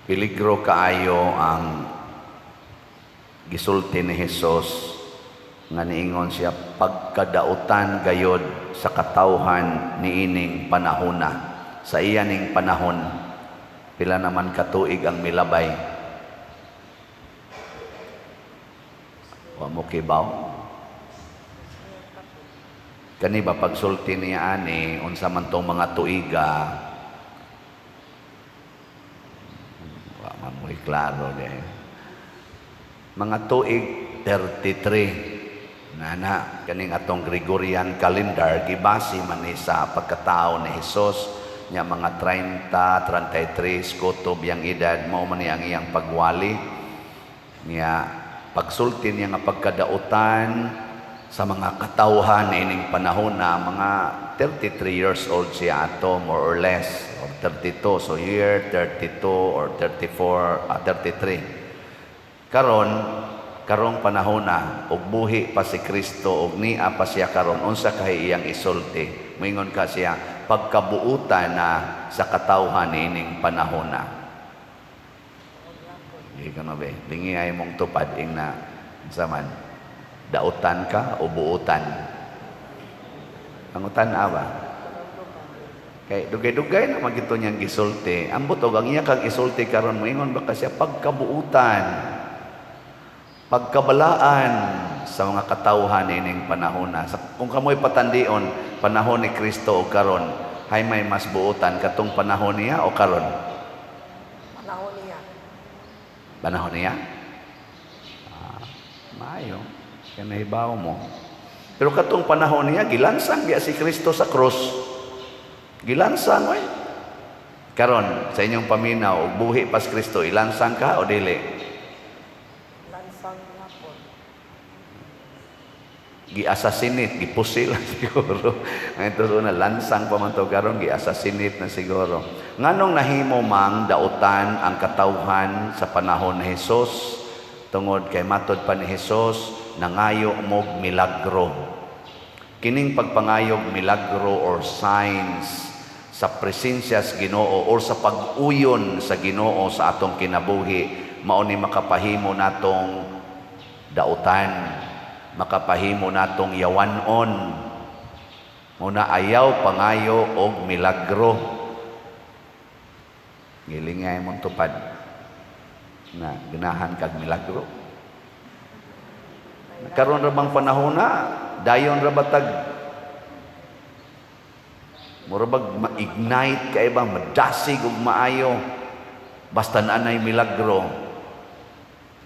Peligro kaayo ang gisulti ni Hesus nga niingon siya pagkadautan gayod sa katawhan niining panahona. Sa iya ning panahon, pila naman katuig ang milabay? Wa mo kibaw? Kani ba pagsulti niya ani unsa man tong mga tuiga? Wa man mo'y klaro di. Mga tuig 33 nana kaning atong Gregorian calendar gibase man ni sa pagkatao ni Hesus nya mga 30, 33 kutob yang edad mao man ni ang iyang pagwali niya. Pagsulti niya nga pagkadautan sa mga katawhan ining panahon na, mga 33 years old siya ato, more or less, or 32. So year 32 or 34, 33 karon. Karong panahon na og buhi pa si Kristo og nia pa siya karon, unsa kay iyang isulti? Moingon ka siya pagkabuutan na sa katawhan ining panahon na. Di ka na be lingi ay mong tupad ing na unsa man, dautan ka o buutan? Ang utan ba kay dugay-dugay na magito niyang gisulti. Ambot og ang iya kang isulti karon, moingon ba ka siya pagkabuutan, pagkabalaan sa mga katawhan ining panahon na? Kung kamoy patandion, panahon ni Kristo o karon, hay may mas buutan, katong panahon niya o karon? Panahon niya. Panahon niya? Maayo. Kaya nahibaw mo. Pero katong panahon niya, gilansang biya si Kristo sa krus. Gilansang, oy. Karon, sa inyong paminaw, og buhi pas Kristo, ilansang ka o dili? Lansang yapon. Gi-assassinate, gipusil siguro. Ngayon to una, lansang pa man to karon, gi-assassinate na siguro. Nganong nahimo mang dautan ang katawhan sa panahon ni Hesus? Tungod kay matod pa ni Hesus, nangayo mog milagro. Kining pagpangayog milagro or signs sa presensya sa Ginoo or sa pag-uyon sa Ginoo sa atong kinabuhi, mao ni makapahimo natong dautan, makapahimo natong yawanon. Muna ayaw pangayo og milagro. Gilingay mong tupad na ganahan kag milagro. Karon ra bang panahon na dayon ra batag mura bag ma-ignite kay ba, madasig og maayo basta naanay milagro.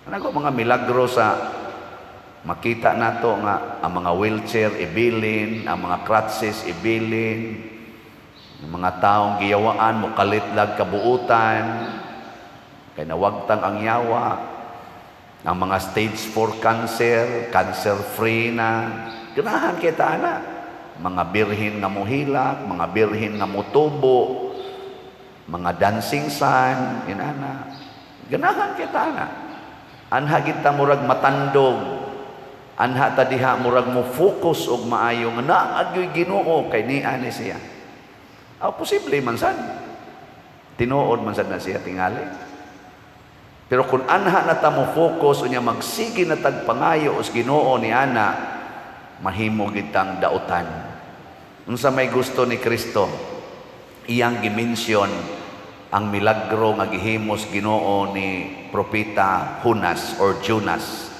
Ano ko mga milagro sa makita nato nga ang mga wheelchair ibilin, ang mga crutches ibilin, ang mga taong giyawaan mokalit lag kabuutan kay nawagtang ang yawa, ang mga stage 4 cancer, cancer free na. Ganahan kita ana. Mga birhen nga mohilak, mga birhen nga motubo, mga dancing sun, inana. Ganahan kita ana. Anha kita murag matandog. Anha ta diha murag mo focus og maayo nga naa gyoy Ginoo kay niya ni siya. Aw, posible man sad. Tinuod man sad na siya tingali. Pero kung anha na ta mo focus unya magsige na tag pangayo os Ginoo ni ana, mahimo gitang dautan. Unsa may gusto ni Kristo? Iyang gimensyon ang milagro nga gihimos Ginoo ni propeta Jonas or Jonas.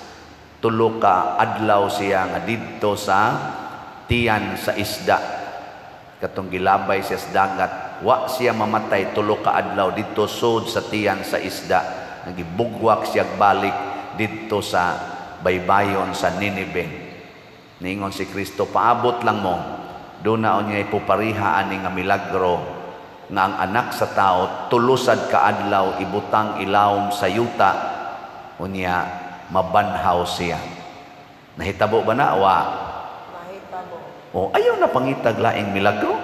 3 ka adlaw siya nga didto sa tiyan sa isda. Katong gilabay siya sa dagat, wa siya mamatay 3 ka adlaw didto sud sa tiyan sa isda. Nagibugwak siya balik didto sa baybayon sa Nineveh. Niingon si Kristo, paabot lang mo, doon na niya ipupariha ani nga milagro nga ang anak sa tao tulusad ka adlaw ibutang ilawom sa yuta, unya mabanhaw siya. Nahitabo ba na? Wa. Nahitabo. O ayaw na pangitag laing milagro.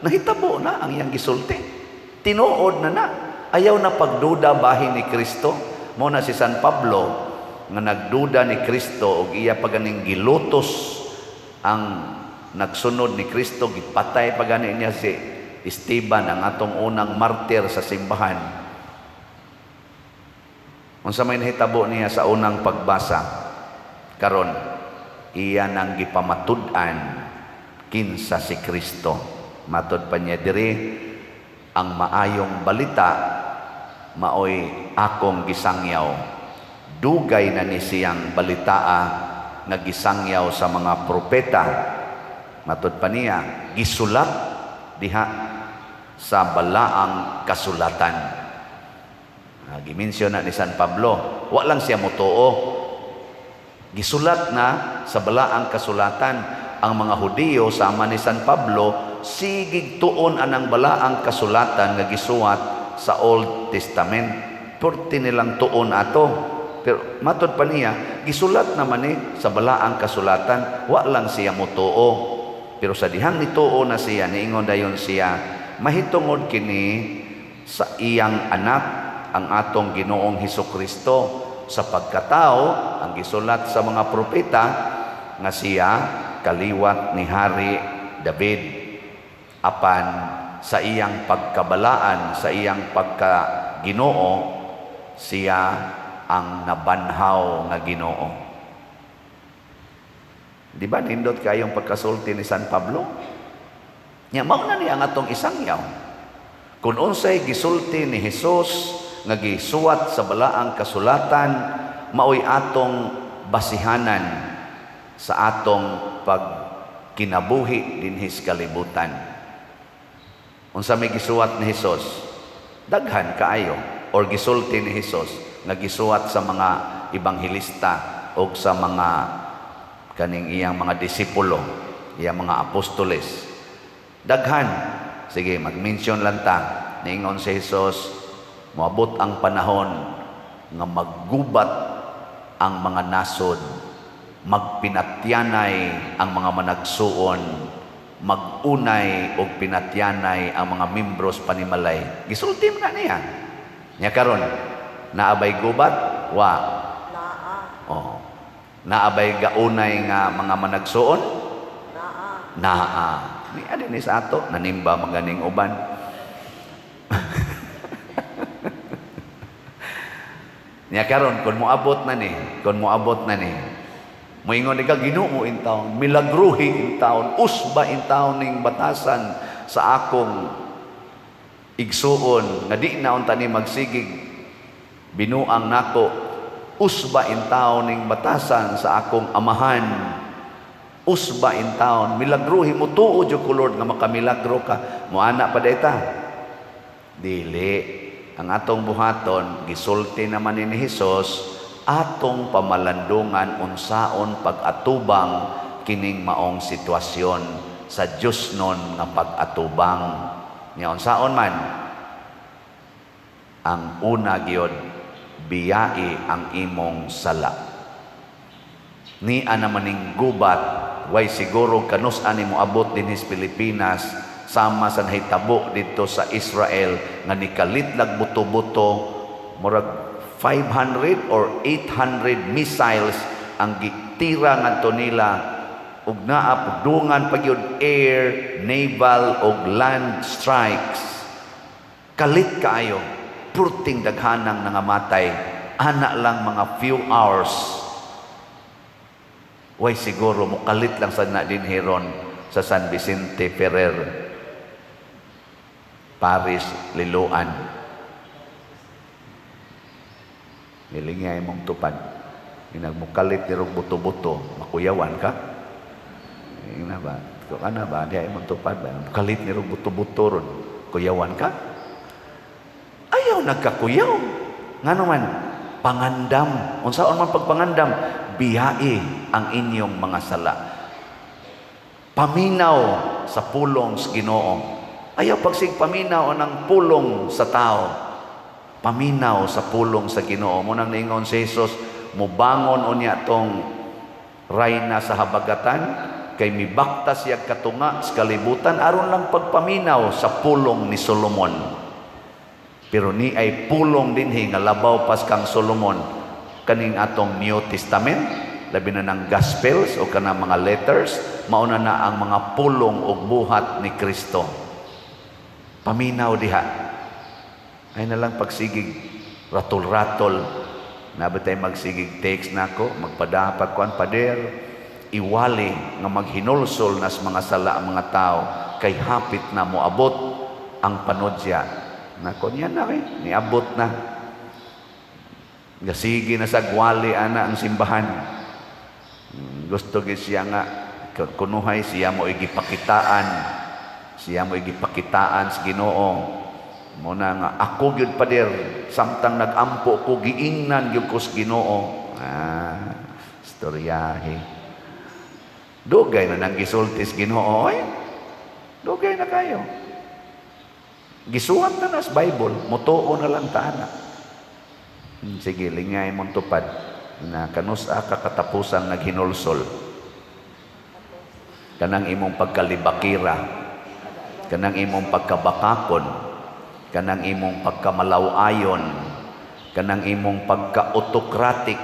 Nahitabo na ang iyang gisulti. Tinuod na na. Ayaw na pagduda bahin ni Kristo. Mo na si San Pablo nga nagduda ni Kristo og iya paganing gilutos ang nagsunod ni Kristo, gipatay pa gani niya si Esteban, ang atong unang martir sa simbahan. Unsa may nahitabo niya sa unang pagbasa karon, iya nang gipamatud-an kinsa si Kristo. Matod pa niya diri, ang maayong balita maoy akong gisangyaw. Dugay na ni siyang balitaa nga gisangyaw sa mga propeta. Matod pa niya, gisulat diha sa balaang kasulatan. Gimensyon na ni San Pablo, wa lang siya motuo. Gisulat na sa balaang kasulatan. Ang mga Hudiyo sama ni San Pablo, sigig tuon anang balaang kasulatan nga gisuwat sa Old Testament. Purti nilang tuon ato. Pero matod pa niya, gisulat naman ni sa balaang kasulatan, wa lang siya motuo. Pero sa dihang nituo na siya, niingon dayon siya, mahitungod kini sa iyang anak, ang atong Ginoong Hesus Kristo, sa pagkatao ang gisulat sa mga propeta nga siya kaliwat ni Hari David, apan sa iyang pagkabalaan, sa iyang pagka-Ginoo, siya ang nabanhaw nga Ginoo. Di ba nindot kayong pagkasulti ni San Pablo? Nya mao na ni ang atong isangyaw. Kung unsay gisulti ni Hesus nga gisuwat sa balaang kasulatan, maoy atong basihanan sa atong pagkinabuhi dinhi sa kalibutan. Unsa may gisuwat ni Hesus? Daghan kaayo or gisulti ni Hesus nga gisuwat sa mga ebanghelista o sa mga kaning iyang mga disipulo, iyang mga apostoles. Daghan. Sige, mag-mention lang ta. Niingon si Jesus, moabot ang panahon nga maggubat ang mga nasod, magpinatyanay ang mga managsuon, mag-unay og pinatyanay ang mga membros panimalay. Gisulti man na niya. Nya karon, naa bay gubat? Wa. Naa. Oh. Naa bay gaunay nga mga managsuon? Naa. Naa. Ni adin ni sa ato, nanimba maganing uban. Nya karon kun moabot na ni, kun moabot na ni, moingon ka, "Ginoo in taon, milagruhi in taon, usba in taon ning batasan sa akong igsuon nga di na unta ni magsigig binuang nako, usba in taon ning batasan sa akong amahan, usba in taon, milagruhi mo, tuo jud ko, Lord, nga makamilagro ka." Moana pa ta? Dili. Ang atong buhaton, gisulti naman ni Hesus, atong pamalandungan unsaon pag-atubang kining maong sitwasyon sa Diyos nun nga pag-atubang. Nya unsaon man? Ang una gyud, biyai ang imong sala. Ni ana maning gubat, way siguro kanus ani moabot dinhi sa Pilipinas sama sa nahitabo dito sa Israel nga nikalit lag buto-buto, murag 500 or 800 missiles ang gitira ngadto nila ug naa pugdungan pa gyud air, naval ug land strikes. Kalit kaayo, purting daghanang nangamatay ana lang mga few hours. Way siguro mukalit lang sa na dinhi ron sa San Vicente Ferrer Parish, Liloan. Nilingay mong tupad. Inagmukalit ni rong buto-buto, makuyawan ka. Ina ba? Ko kana ba? Di ay mong tupad ba? Mukalit ni rong buto-buto ron. Kuyawan ka? Ayaw nagkakuyaw. Ngano man? Pangandam. Unsaon man pagpangandam? Biyai ang inyong mga sala. Paminaw sa pulong sa Ginoo. Ayaw pagsig paminaw ang pulong sa tao. Paminaw sa pulong sa Ginoo. Munang niingon si Jesus, mubangon unya tong rayna sa habagatan kay mibakta siya katunga sa kalibutan aron lang pagpaminaw sa pulong ni Solomon. Pero ni ay pulong dinhi nga labaw pas kang Solomon, kaning atong New Testament, labi na ng Gospels o kanang mga letters, mauna na ang mga pulong ug buhat ni Kristo. Paminaw diha. Ay na lang pagsigig ratol-ratol. Naa ba tay magsigig text nako, magpadapag kuan, "Pader, iwali nga maghinulsol nas mga sala ang mga tao kay hapit na moabot ang panudya." Nako niya na eh, niabot na. Gasige na sa gwali ana ang simbahan. Gusto gyud siya nga kunuhay siya mo igipakitaan. Siya mo igipakitaan sa Ginoo. Mo na nga ako gyud, pader, samtang nagampo ko, giingnan gyud ko sa Ginoo. Ah, istoryahe. Dugay na nang gisulti sa Ginoo oy. Dugay na kayo. Gisuwat na nas Bible, mutuo na lang ta ana. Sige, lingay mong tupad na kanus-a ka katapusang naghinulsol. Kanang imong pagkalibakira, kanang imong pagkabakakon, kanang imong pagkamalaw-ayon, kanang imong pagka-autocratic,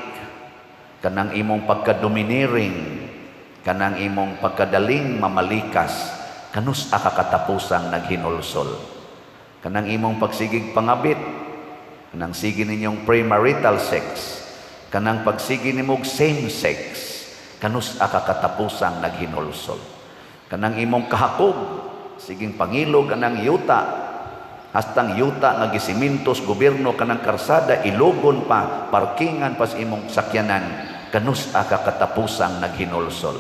kanang imong pagka-domineering, kanang imong pagkadaling mamalikas, kanus-a ka katapusang naghinulsol. Kanang imong pagsigig pangabit, kanang sige ninyong premarital sex, kanang pagsige nimog same sex, kanus-a ka katapusang naghinulsol. Kanang imong kahakog, siging pangilog anang yuta, hastang yuta nga gisimintos gobyerno kanang karsada, ilogon pa, parkingan pa sa imong sakyanan, kanus-a ka katapusang naghinulsol.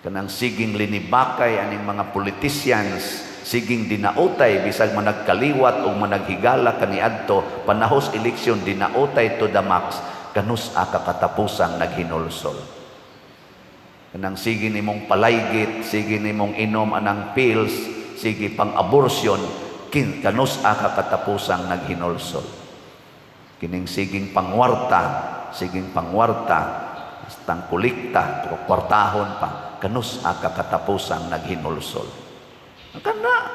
Kanang siging linibakay aning mga politicians, siging dinautay bisag managkaliwat o managhigala kaniadto, panahos eleksyon dinautay to the max, kanus-a ka katapusang naghinulsol. Kanang sige nimong palaygit, sige nimong inom anang pills, sige pang abortion, kin kanus-a ka katapusang naghinulsol. Kining siging pangwarta, hastang kulikta, kwartahon pa, kanus-a ka katapusang naghinulsol. Kana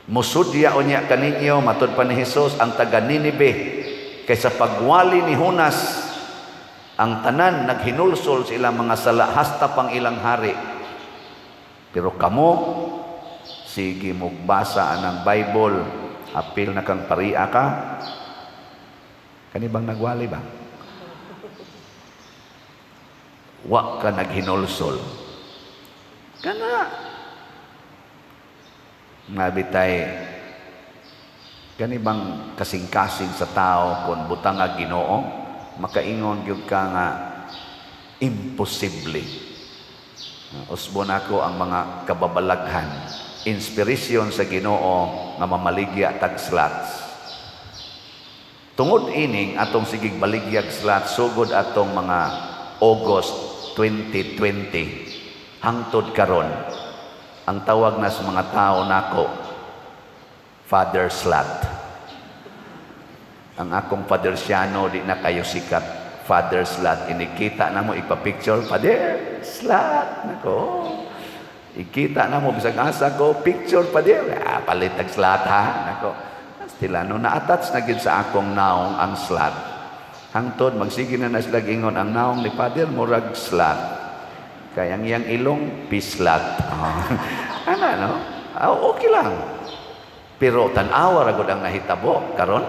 musudya unya kaninyo, matud pa ni Hesus, ang taga Ninibe, kaysa pagwali ni Jonas, ang tanan naghinulsol sa ilang mga sala, hasta pang ilang hari. Pero kamo, sige mugbasa anang Bible, apil na kang paria ka. Kani bang nagwali ba? Wa ka naghinulsol. Kana ngabitay kani bang kasing-kasing sa tao kung butang nga Ginoo, makaingon gyud ka nga imposible. Usbon ako ang mga kababalaghan, inspiration sa Ginoo nga mamaligya tag slots. Tungod ining atong sigig baligyag slots sugod atong mga August 2020 hangtod karon, ang tawag na sa mga tao nako, Father Slut. Ang akong Father Siano di na kayo sikat, Father Slut. Inikita na mo ipa-picture, "Father Slut." Nako. Ikita na mo bisag asa ko, "Picture, Father." "Ah, palit og slut ha." Nako. Stila no na-attach na gid sa akong naong ang slut. Hangtod magsige na na sila ingon ang naong ni Father murag slut. Kay ang iyang ilong pislat. Ana no? Ah, okay lang. Pero tan-awa ra gud ang nahitabo karon.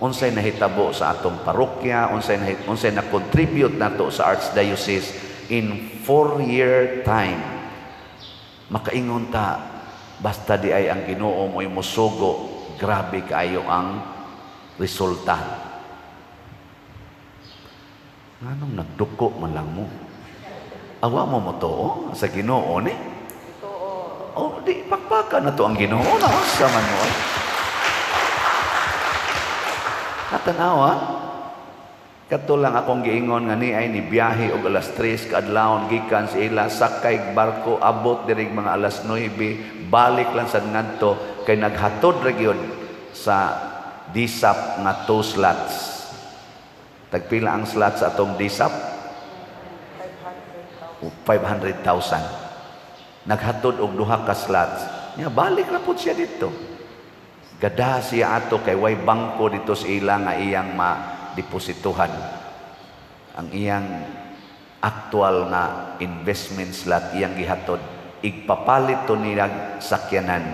Unsay nahitabo sa atong parokya, unsay na contribute nato sa Archdiocese in 4-year time. Makaingon ta, basta di ay ang Ginoo mo'y musugo, grabe kaayo ang resulta. Nganong nagduko man lang mo? Awa mo mo to sa Ginoo ni? Totoo. Oh, di pakpaka na to ang Ginoo na sa man mo, ay. Katanawa, kato lang akong giingon nga ni ay ni biyahe og alas 3 kaadlawon gikan sa ila, sakay barko, abot diri mga alas 9, balik lang sad ngadto kay naghatod ra gyud sa DSAP nga 2 slots. Tagpila ang slots sa atong DSAP? 500,000. 500,000. Naghatod og duha ka slots. Nya balik ra pud siya dito. Gada siya ato kay way bangko dito sa ila nga iyang madeposituhan. Ang iyang actual nga investment slot iyang gihatod. Igpapalit to nila sakyanan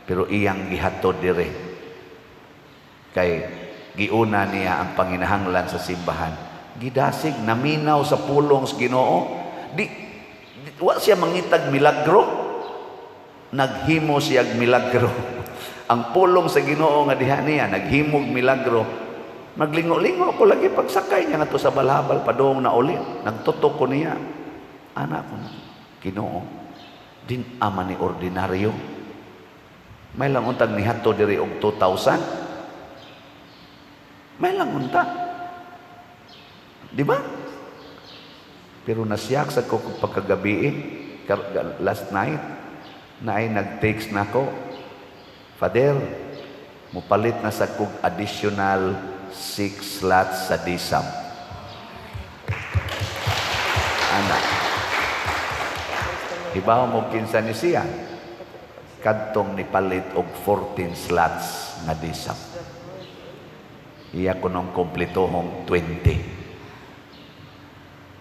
pero iyang gihatod dire. Kay Giuna niya ang panginahanglan sa simbahan. Gidasig, naminaw sa pulong sa Ginoo. Di wa siya mangitag milagro. Naghimo siyag milagro. Ang pulong sa Ginoo nga diha niya naghimog milagro. Maglingo-lingo ko lagi pagsakay niya ngadto sa Balhabal padung na uli. Nagtutok ko niya. Anak ko na, Ginoo, din ama ni ordinaryo. May lang untag nihato diri og 2,000. May lang unta. Di ba? Pero nasiyak sa ko pagkagabi eh, last night, na ay nag-text na ako, "Father, mupalit na sa kog additional 6 slots sa DSAM." Ana. Hibaw mo kinsa ni siya. Kadtong nipalit og 14 slots nga DSAM. Iya ko nung kompletohong 20.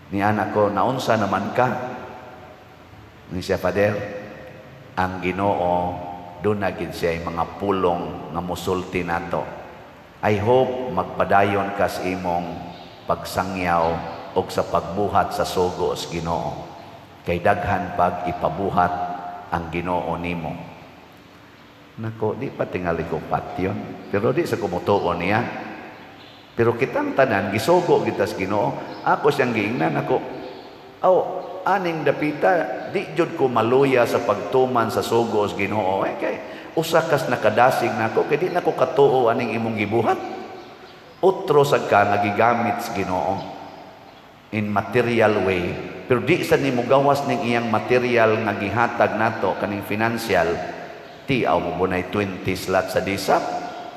Ni anak ko, "Naunsa naman ka?" Ni siya, "Father, ang Ginoo, doon na gid siya mga pulong nga musulti nato. I hope magpadayon ka sa imong pagsangyaw og sa pagbuhat sa sugo sa Ginoo. Kay daghan pag ipabuhat ang Ginoo nimo." Nako, di pa tingali ko patyon. Pero di sa kumutuo niya. Pero kitang tanan, gisugo kita sa Ginoo. Ako siyang giingnan ako. Aw, aning dapita, di jud ko maluya sa pagtuman sa sugo sa Ginoo. Eh, kay usa kas nakadasig nako, kay di nako katuo aning imong gibuhat. Otro sad ka nga gigamit sa Ginoo in material way. Pero di sa nimo gawas ning iyang material nga gihatag nato kaning financial, ti aw mo bunay 20 slot sa DSAP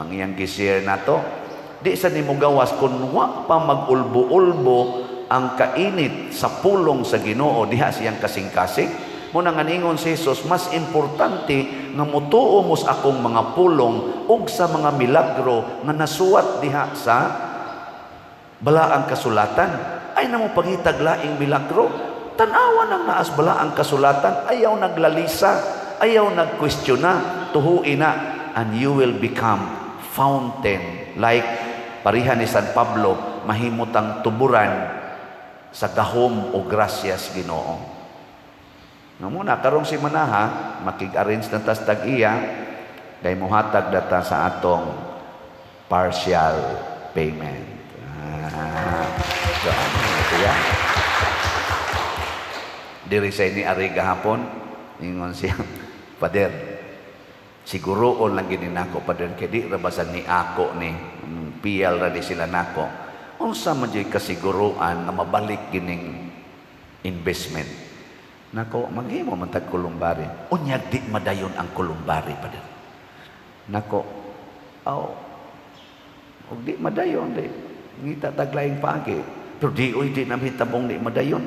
ang iyang gi-share nato. Di sa nimo gawas kun wa pa magulbo-ulbo ang kainit sa pulong sa Ginoo diha siyang kasing-kasing. Mo na nga ningon si Jesus, mas importante nga mutuo mo sa akong mga pulong ug sa mga milagro nga nasuwat diha sa balaang kasulatan. Ay namo pangitag laing milagro. Tanawa nang naas balaang kasulatan, ayaw naglalisa, ayaw nagkwestiona, tuhuin na, and you will become fountain like pariha ni San Pablo, mahimutang tuburan sa gahom o grasyas Ginoo. Nga muna karong si Manaha, makig-arrange na tas tag-iya kay mohatag data sa atong partial payment. Ah, so ano na siya? Diri sa ini ari gahapon, ingon siya, "Father, siguroon lang gini nako, Father, kay di ra basa ni ako ni piyal ra di sila nako. Unsa man jud kasiguroan nga mabalik gining investment?" Nako, maghimo man tag columbary. "Unyag di madayon ang columbary, Father." Nako, aw, ug di madayon, di ngita tag laing paagi. "Pero di oy, di na hitabong di madayon.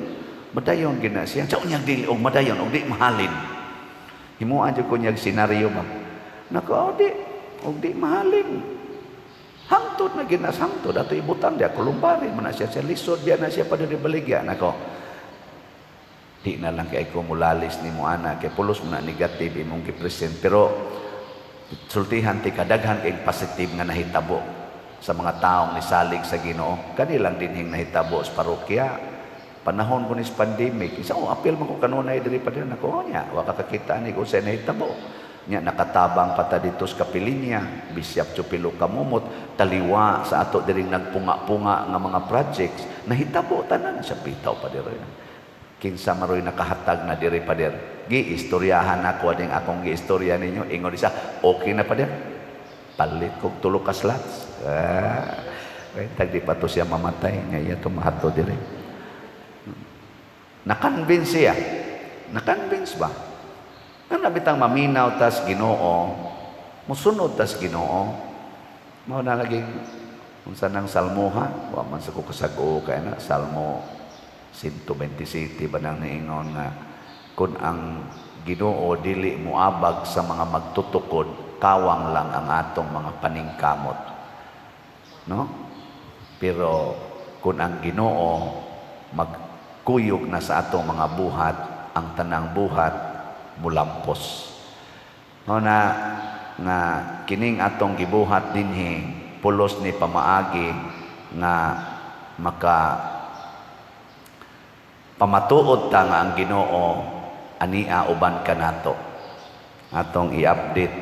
Madayon gina siya." Sa unyag dili og madayon og di mahalin. Himuan jud ko niyag senaryo ba. Nako, aw, di og di mahalin. Hangtod na ginas hangtod ato ibutang dia columbary man na siya sa lisod biya na siya pa diri baligya. Nako. Di na lang kay ko mulalis ni mo ana kay pulos mo na negative imong gi-present, pero sultihan ti kadaghan kay positive nga nahitabo sa mga taong nisalig sa Ginoo. Kanilang dinhing nahitabo sa parokya. Panahon ko ni pandemic, isa oh, apil man ko kanunay diri pa din ako nya, wa ka kakita ni kung sa nahitabo. Nya nakatabang pa ta dito sa kapilinya, bisyap pilo kamumot, taliwa sa ato diri nagpunga-punga nga mga projects, nahitabo tanan sa bitaw pa diri. Kinsa maroy nakahatag na diri, Pader. Giistoryahan ako aning akong giistorya ninyo. Ingon siya, "Okay na, Pader. Palit kog tulo ka slots." Ah, tag di pa to siya mamatay nga iya to mahato diri. Na-convince siya. Na-convince ba? Nga bitang maminaw tas Ginoo, musunod tas Ginoo. Mao na laging unsa nang salmoha, wa man sa ko kasago kay na Salmo 127 ba nang niingon nga kung ang Ginoo dili moabag sa mga magtutukod, kawang lang ang atong mga paningkamot. No? Pero kung ang Ginoo magkuyog na sa atong mga buhat, ang tanang buhat mulampos. No na nga kining atong gibuhat dinhi Pulos ni pamaagi nga maka pamatuod ta nga ang Ginoo ania uban kanato. Atong i-update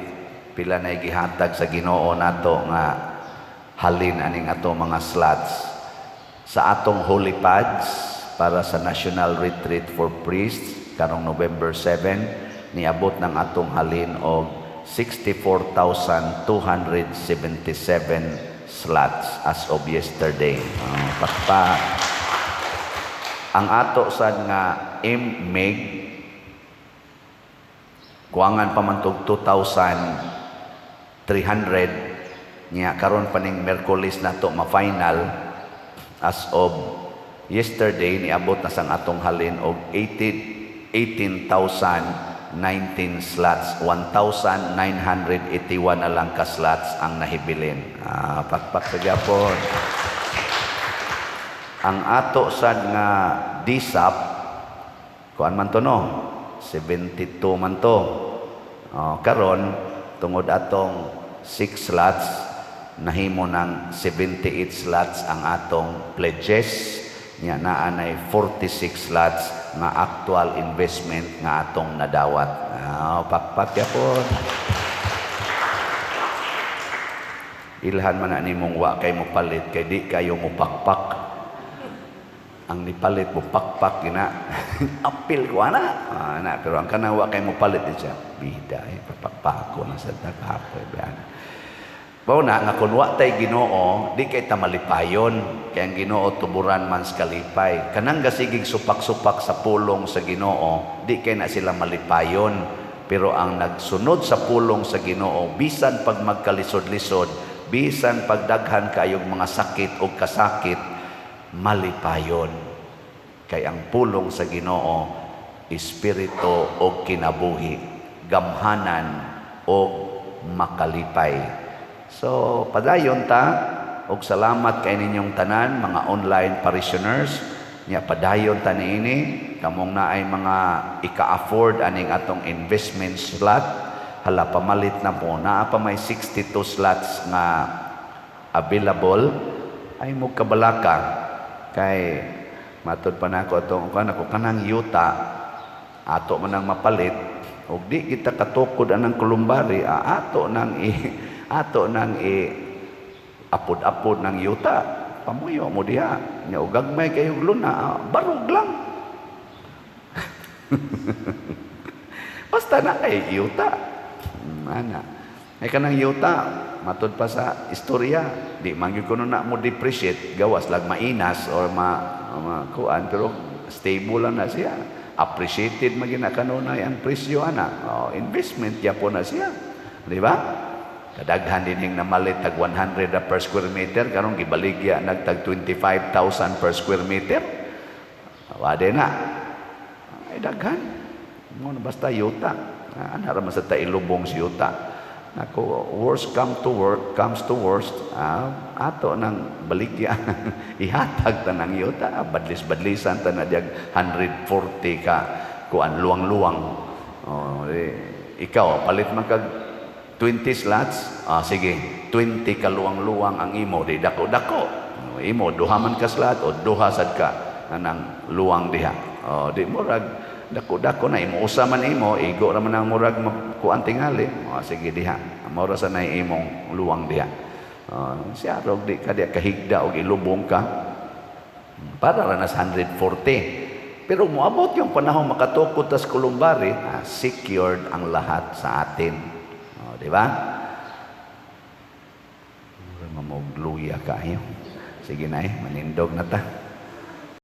pila na gihatag sa Ginoo nato nga halin aning ato mga slots sa atong holy pads para sa National Retreat for Priests karong November 7. Niabot ng atong halin og 64,277 slots as of yesterday. Pakpak. Ang ato sad nga MMIG, kuangan pa man tog 2,300 niya. Karon pa ning Merkulis nato ma-final. As of yesterday, niabot na sang atong halin og 80 18,019 slots. 1,981 na lang ka slots ang nahibilin. Pakpak sa gyapon. Ang ato sad nga DSAP, kuan man to, no, 72 man to. Oh, karon tungod atong 6 slots, nahimo ng 78 slots ang atong pledges nya. Naa nay 46 slots nga actual investment nga atong nadawat. Pakpak yapon. Ilhan man na nimong wa kay mo palit kay di kayo mo pakpak. Ang nipalit mo pakpak gina apil ko ana. Na pero ang kanang wa kay mo palit di siya bida eh, papakpak ko na sa daghapoy ba. Mao na nga kun wa tay Ginoo, di kay ta malipayon, kay ang Ginoo tuburan man sa kalipay. Kanang gasigig supak-supak sa pulong sa Ginoo, di kay na sila malipayon. Pero ang nagsunod sa pulong sa Ginoo, bisan pag magkalisod-lisod, bisan pagdaghan kayong mga sakit o kasakit, malipayon. Kay ang pulong sa Ginoo, espiritu o kinabuhi, gamhanan o makalipay. So, padayon ta og salamat kay ninyong tanan mga online parishioners. Nya padayon ta niini kamong naay mga ika-afford aning atong investment slot. Hala, pamalit na po. Naa pa may 62 slots nga available ay mo kabalaka kay matud pa nako atong kuan ako kanang yuta ato man ang mapalit og di kita katukod anang columbary, ato nang i apod-apod ng yuta, pamuyo mo diha nya og gagmay kayo luna, barog lang, basta na kay yuta. Ana ay kanang yuta, matud pa sa istorya, di man gyud kuno na mo depreciate, gawas lag mainas or ma kuan, pero stable lang na siya. Appreciated man gyud na kanunay ang presyo ana. Oh, investment gyapon na siya, di ba? Kadaghan din ning namalit tag 100 na per square meter, karon gibaligya nagtag 25,000 per square meter. Wade na ay daghan mo na, basta yuta. Ana ra man sa ta ilubong si yuta. Nako, worst comes to worst, ato nang baligya, ihatag ta ng yuta, badlis-badlisan ta na diyag 140 ka kuan luwang-luwang. Oh, eh, ikaw palit man kag 20 slots, sige, 20 ka luwang-luwang ang imo, di dako-dako. Oh, imo duha man ka slot o duha sad ka anang luwang diha. Oh, di murag dako-dako na imo, usa man imo, igo ra man ang murag kuan tingali. Oh, sige diha. Mao ra sa nay imong luwang diha. Oh, siya rog di ka diha kahigda og ilubong ka. Para ra nas 140. Pero moabot yung panahon makatukod tas columbary, secured ang lahat sa atin. Oh, di ba? Mura mamogluya kayo. Sige na eh, manindog na ta.